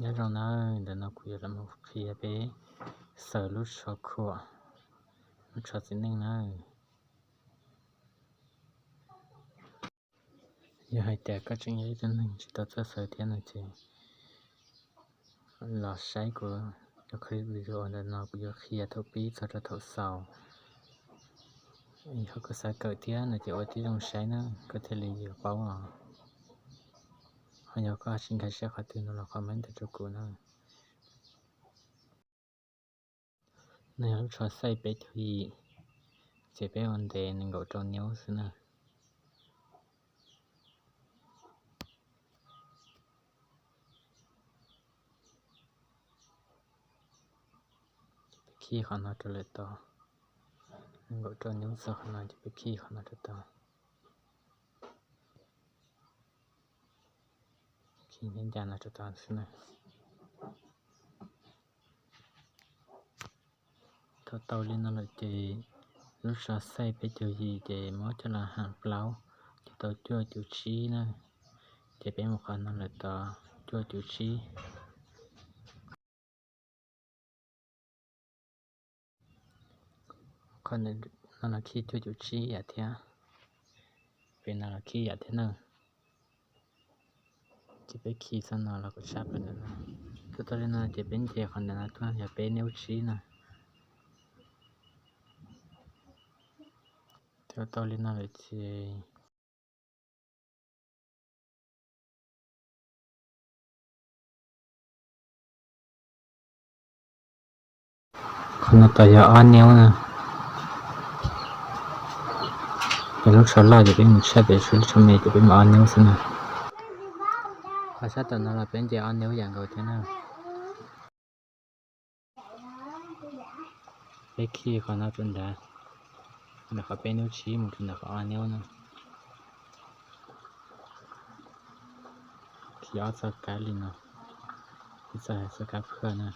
Nyob zoo nawb, ntawm no kuv yuav los qhia peb xaws lub tsho khuam, lub tsho txiv neej nawb. Yog hais tias koj tseem yog ib tug neeg tsis tau txawj xaws thiab no ces los saib kuv cov clip video ntawm no, kuv yuav qhia thaum pib txog rau thaum xaus. Yog koj xav kawm thiab no ces ua tib zoo saib na, koj thiaj li yuav paub os. Ho yog koj tsis nkag siab qhov twg no los comment rau kuv na. No yog lub tsho xaij peb caug yim, ces peb ua ntev nees nkaum rau niub xwb na. Ces peb khij qhov no rau lawm tod, nees nkaum rau niub txog qhov no ces peb khij qhov no rau tod. Khij ncaj ncaj no rau tod xwb na. Thaum tau li no lawm ces lub tsho xaij peb caug yim ces muab coj los ham plaub, ces tau cuaj cum tsib na. Ces peb mus qhov no lawm tod, cuaj cum tsib. Qhov no los khij cuaj cum tsib yam thiab, pem no los khij yam thiab na. Ces peb khij txog no los kom tshab pem ntawm no. Thaum tau li no ces peb nce qhov ntawm no tuaj yog peb niub tsib na. Thaum tau li no lawm ces qhov no tau yog ob niub na. Yog lub tsho loj ces peb mus tshaj pem, lub tsho me ces peb mus ob niub xwb na. Qhov sab tom no los peb nce ob niub yam nkaus thiab na. Peb khij qhov no rau nrad, ntawm qhov peb niub tsib mus rau ntawm qhov ob niub na. Khij ob txoj kab li no, ib txoj, txoj kab phaj na.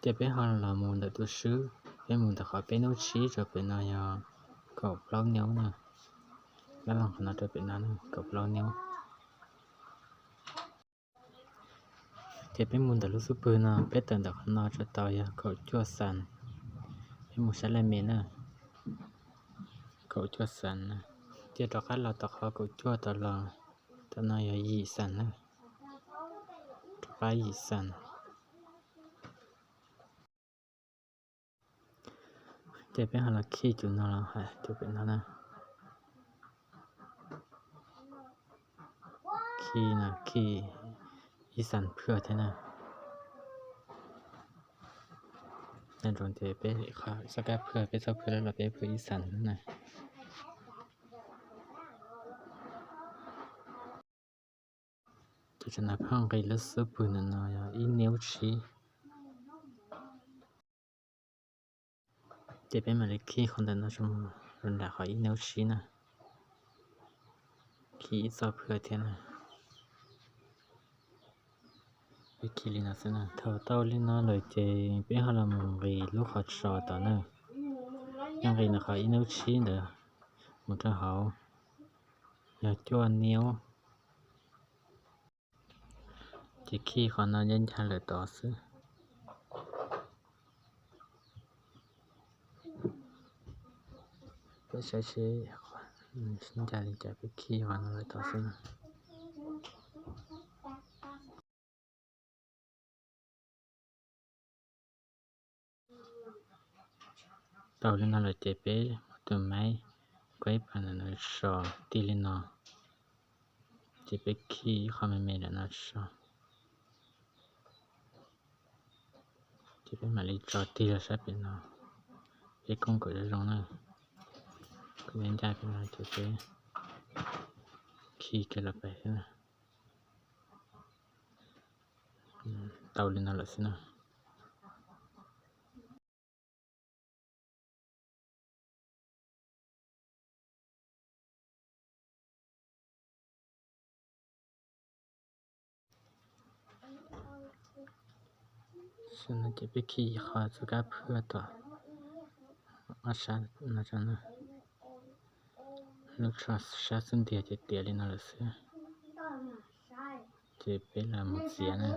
Ces peb ho los mus ntawm tus swb, peb mus ntawm qhov peb niub tsib rau pem no yog kaum plaub niub na. Dab laug qhov no rau pem no kaum plaub niub. Ces peb mus ntawm lub xub pwg no, peb tawm ntawm qhov no rau tod yog kaum cuaj xas. Peb mus sab laj me na, kaum cuaj xas na. Ces rov qab los tom qhov kaum cuaj tod los, tom no yog yim xas na, rov qab yim xas. Ces peb ho los khij cov no los hais cov pem no na. Khij no khij ib xas phaj thiab na. Nyob zoo ces peb txoj kab phaj, peb txoj phaj los peb phaj ib xas na. Ces tsam no phaj nqis lub xub pwg ntawm no yog ib niub tsib. Ces peb mam li khij qhov ntawm no rau nram qhov ib niub tsib na. Khij ib txoj phaj thiab na. Peb khij li no xwb na. Thaum tau li no lawm ces peb ho los mus nqis lub qhov tsos tom na. Nqis ntawm qhov ib niub tsib ntawd mus rau hauv yog cuaj niub. Ces khij qhov no ncaj ncaj lawm tod xwb. Peb saib seb ncaj li cas, peb khij qhov no lawm tod xwb na. Tau li no lawm ces peb muab tus maib kuab ib pas ntawm no so tig li no, ces peb khij ib qho me me ntawm no so. Ces peb mam li tso tig los sab pem no, peb koom kom zoo zoo na, kom ncaj ncaj pem no ces peb khij kiag los pem xwb na. Tau li no lawm xwb na. Xwb no ces peb khij qhov txoj kab phaj tom Ob sab no, lub tsho sab xub ntiag ces tiav li no lawm xwb. Ces peb los mus txiav na.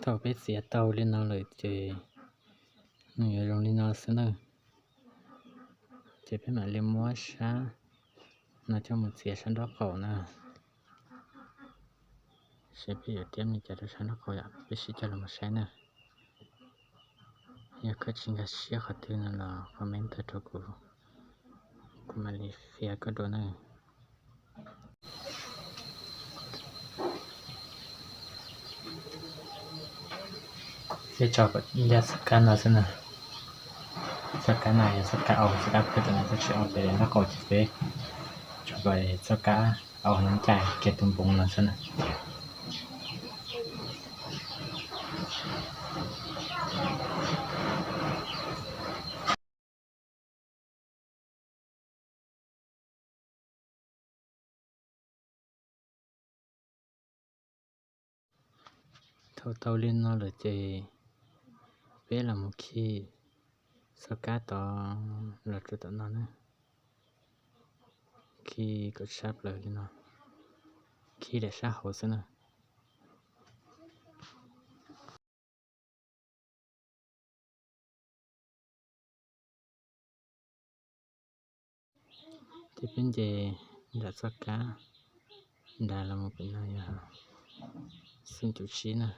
Thaum peb txiav tau li no lawm ces nws yuav zoo li no xwb na. Ces peb mam li muab sab no coj mus txiav sab nraub qaum na. Seb peb yuav tiab li cas rau sab nraub qaum yom, peb sib coj los mus saib na. Yog koj tsis nkag siab qhov twg no los comment tawm rau kuv, kuv mam li qhia koj dua na. Peb tso kom ib yam txoj kab no xwb na. Txoj kab no yog txoj kab au, txoj kab pw tam no txoj tsis au, ces nraub qaum ces peb tso kom txoj kab au no ncaim kiag tus npoov no xwb na. Thaum tau li no lawm ces peb los mus khi txoj kab tod los rau tom no na. Khi kom tshab plaws li no, khi daim sab hauv xwb na. Ces peb nce nram txoj kab nrad los mus pem no yog xeem cum tsib na.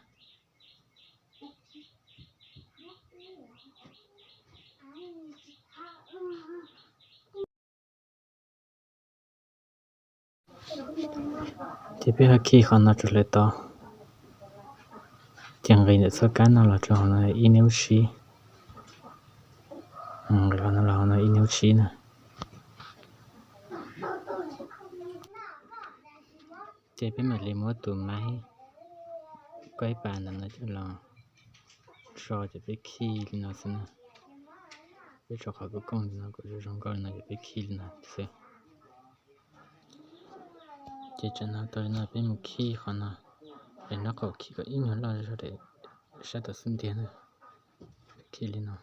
Ces peb ho khi qhov no rau lawv tod, ces nqis ntawm txoj kab no los rau hauv no ib niub tsib. Nqis qhov no los hauv no ib niub tsib na. Ces peb mam li muab tus maib koj ib pas ntawm no coj los tso ces peb khi li no xwb na. Peb tso qhov koob koob li no kom zoo zoo nkauj li no ces peb khi li no xwb. Ces tsam no tau li no peb mus khi qhov no, es nraub qaum khi kom ib nyuag loj zog daim sab tom xub ntiag na. Khi li no,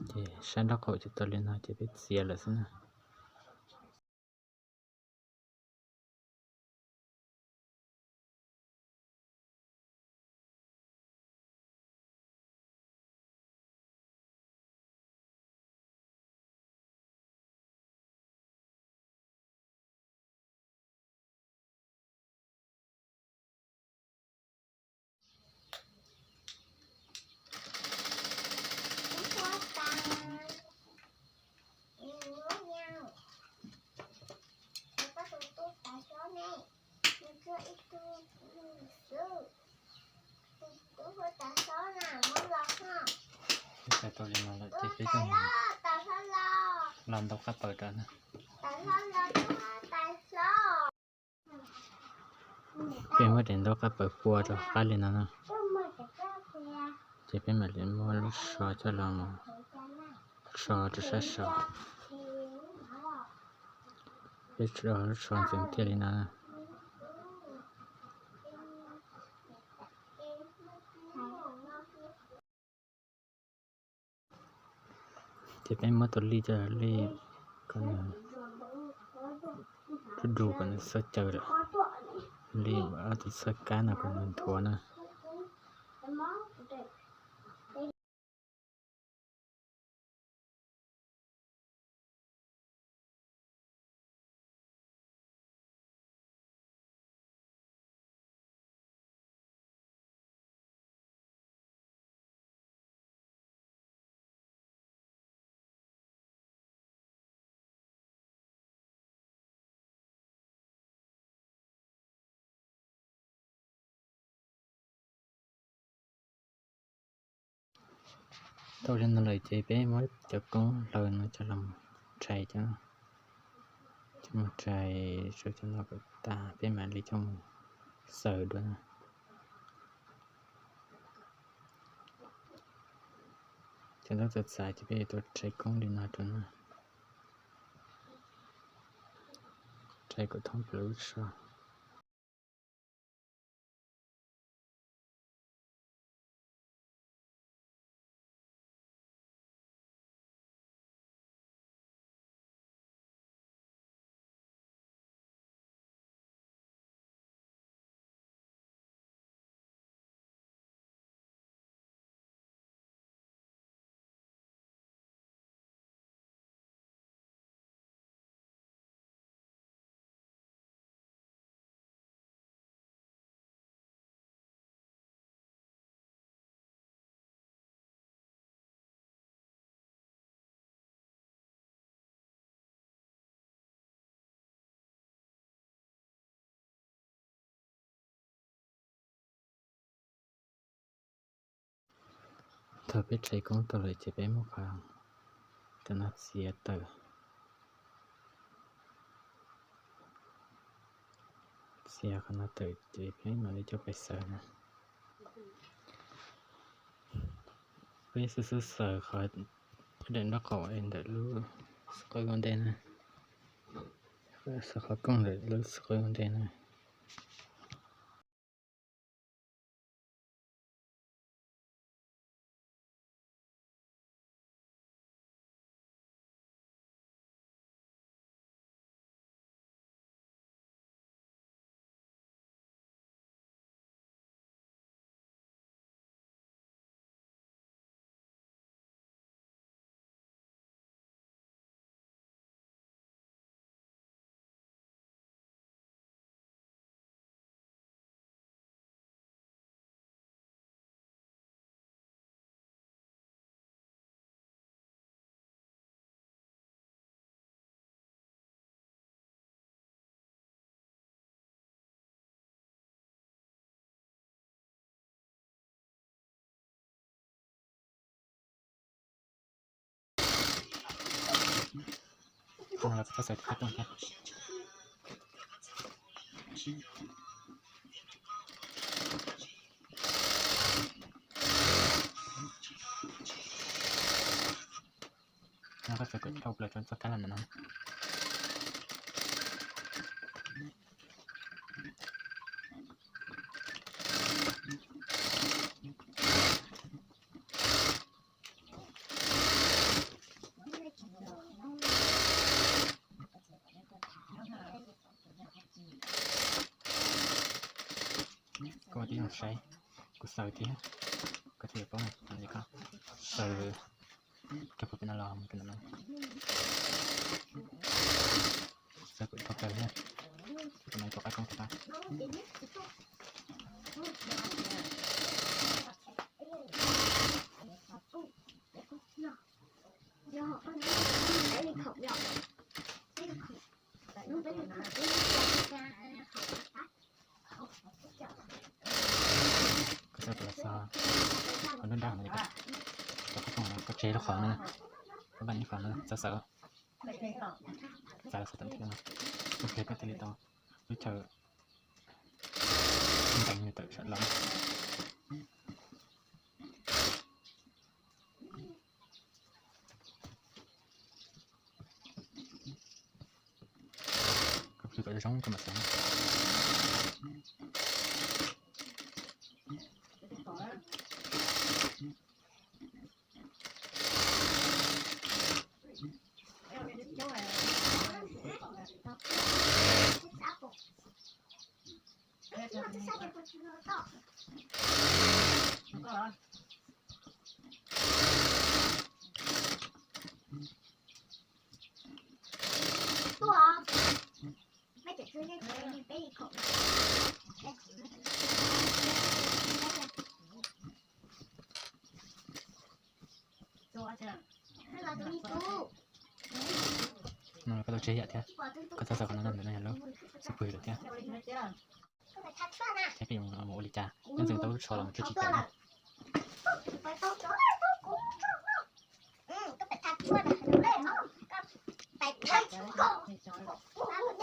ces sab nraub qaum ces tau li no ces peb txiav lawm xwb na. Tau li no lawm ces peb coj los ntaus qab paws rau na. Peb muab daim ntaub qab paws pua rau qab li no na. Ces peb mam li muab lub so coj los so rau sab saud. Peb tso lub so ntxeev tiaj li no na. Ces peb muab tus lij coj, lij kom nws du du kom nws txhob caws lawm. Lij ob tug txhawb kab no kom nws nthuav na. Tau li no lawm ces peb muab cov koob hlaws no coj los rhais cov, coj mus rhais rau cov no kom tas peb mam li coj mus xaws dua na. Cov ntaub txav txav ces peb yuav tau rhais koob li no rau na. Rhais kom thoob plaws lub tsho. Thaum peb rhais koob tau lawm ces peb muab qhov, cov no txiav tawm, txiav qhov no tawm ces peb mam li coj pais xaws na. Peb xub xub xaws qhov daim nraub qaum ntawm lub xub qwb ua ntej na, xaws qhov koob ntawm lub xub qwb ua ntej na. Koj xaws kom dhau plaws rau txoj kab laj no. Koj tib zoo saib kuv xaws thiab, koj thiaj paub na. Xaws rau pem no los, xaws kom dhau plaws thiab, kom no rov qab koob rov qab. Koj xaws kom los xaws qhov nruab nrab no, koj tseg lub qhov no, koj npaj ib qhov no xaws xaws. Xaws xaws tau thiab no, ua kiag koj thiaj li tau lub chaw ntev nws tawm sam los. Koj pw kom zoo koj mam xaws. No koj tau tseg yam thiab, koj txhob xaws qhov no, ntawm no yog lub xub pwg lawm thiab. Saib koj yuav mus ua li cas, nyob ntxeev tau lub tsho los mus tsis tawm na. Txog ntawm qhov lub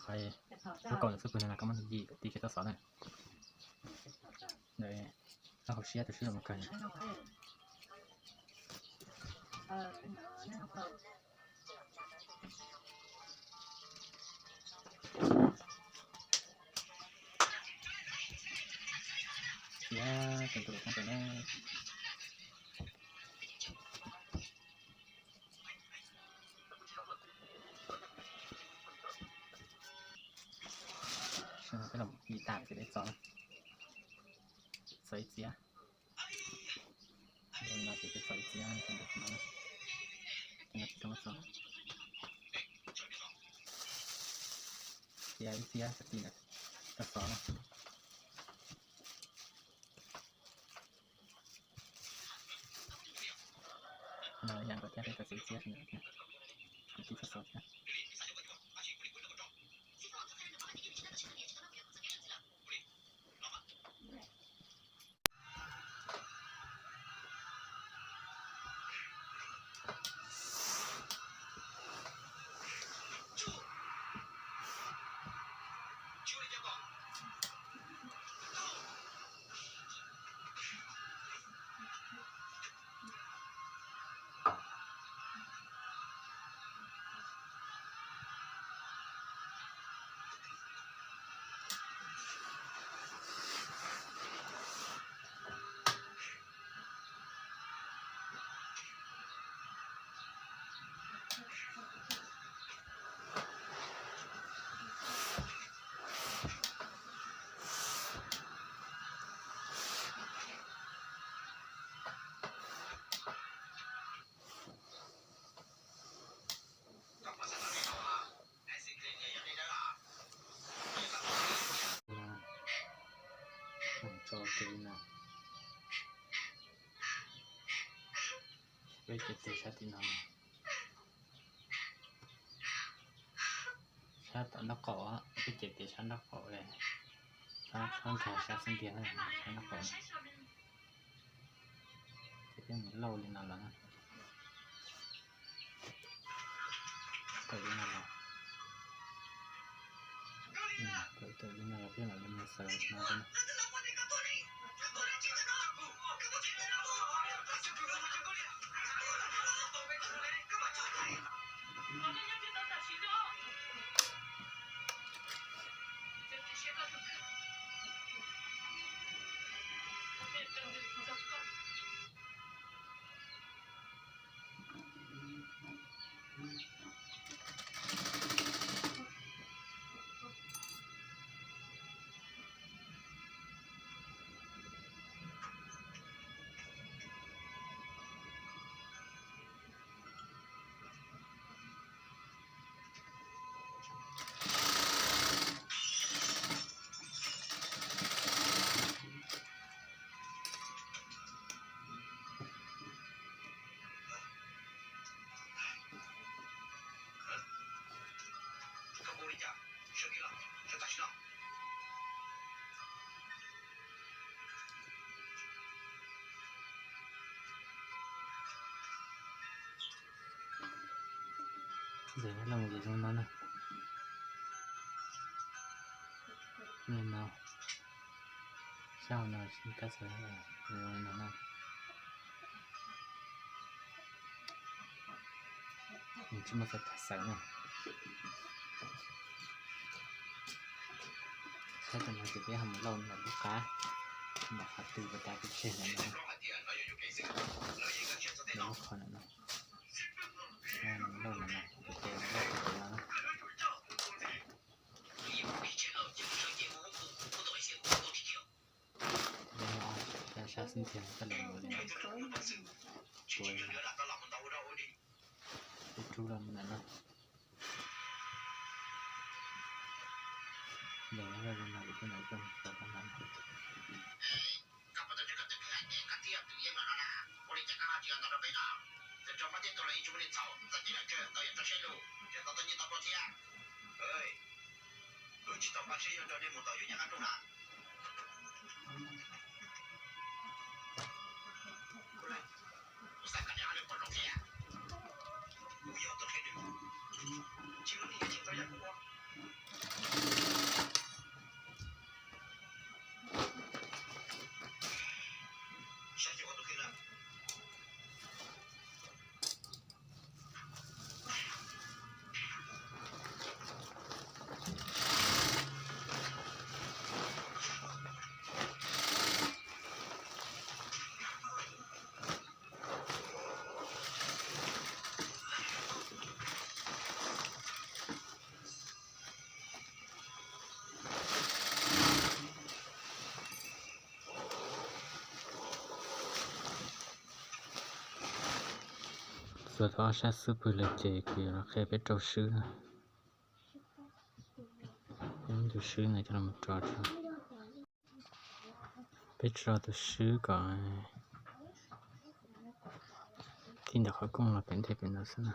kaus ntawm xub pwg no los koj muab yim kom tib tsis txhob xov na. Ntawm hauv siab tus sib los mus kawg. Xiav tus tus lus qab ntawd na. Peb los yim tas ces peb txo, txo ib txiab. No ces peb txo ib txiab, txo ib txiab, txo ib txiab, txo txo na. No yam nkaus thiab, peb txo ib txiab, tib txo txo thiab. Tso kiag li no. Peb cem tias sab tim no, sab tom nraub qaum, peb cem tias sab nraub qaum li, sab, sab nkag sab xub ntiag na, sab nraub qaum. Ces peb mus lauj li no los na. Tawm li no los, tawm li no los peb mam li mus xaws no. Ntxawm nyob los ces zoo no na. Li no, sab hauv no kab xaws zoo li no na. Nws tsis muaj xaws thaj xaws na. Sab tom no ces peb ho mus lauj ntawm lub qab, ntawm qhov twg puas tas peb tseg ntawm no. Ntawm lub qhov ntawm no, mus lauj ntawm no, ces mus lauj qhov no na. Sab xub ntiag koj los mus li no, tus rub los mus ntawm no. Koj puas tau tswv koj tus kwv hais tias koj thiab tus yeeb los no na? Ua li cas koj ho tsis los ntau rau peb no? Txawm rau peb tej tug los yeej tsis muaj neeg txhaum, txoj kev los tsawg tau yam rau siab lug, tseem tau tau nyiaj tau dua thiab. Wb tsis tau npaj siab yuav nrog nej mus tom yus nyab qab ntuj na. Kuv xav kom nej ob leeg pom zoo thiab. Kuv yog tus qhia nws, tsis muaj neeg yuav cheem tau yam kuv ua. Saib xyuas koj tus kheej na. Txuas tau ob sab xub pwg lawm ces kuv yuav los qhia peb rau swb na. Peb muab tus swb no coj los tso tso. Peb tso tus swb kom tib ntawm qhov kooj los pem ntej pem no xwb na.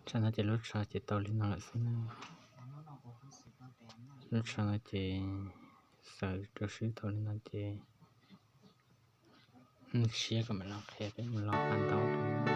Tsam no ces lub tsho ces tau li no lawm xwb na. Lub tsho no ces xaws rau swb tau li no ces siab kom mam los qhia peb mus los pab ntaub.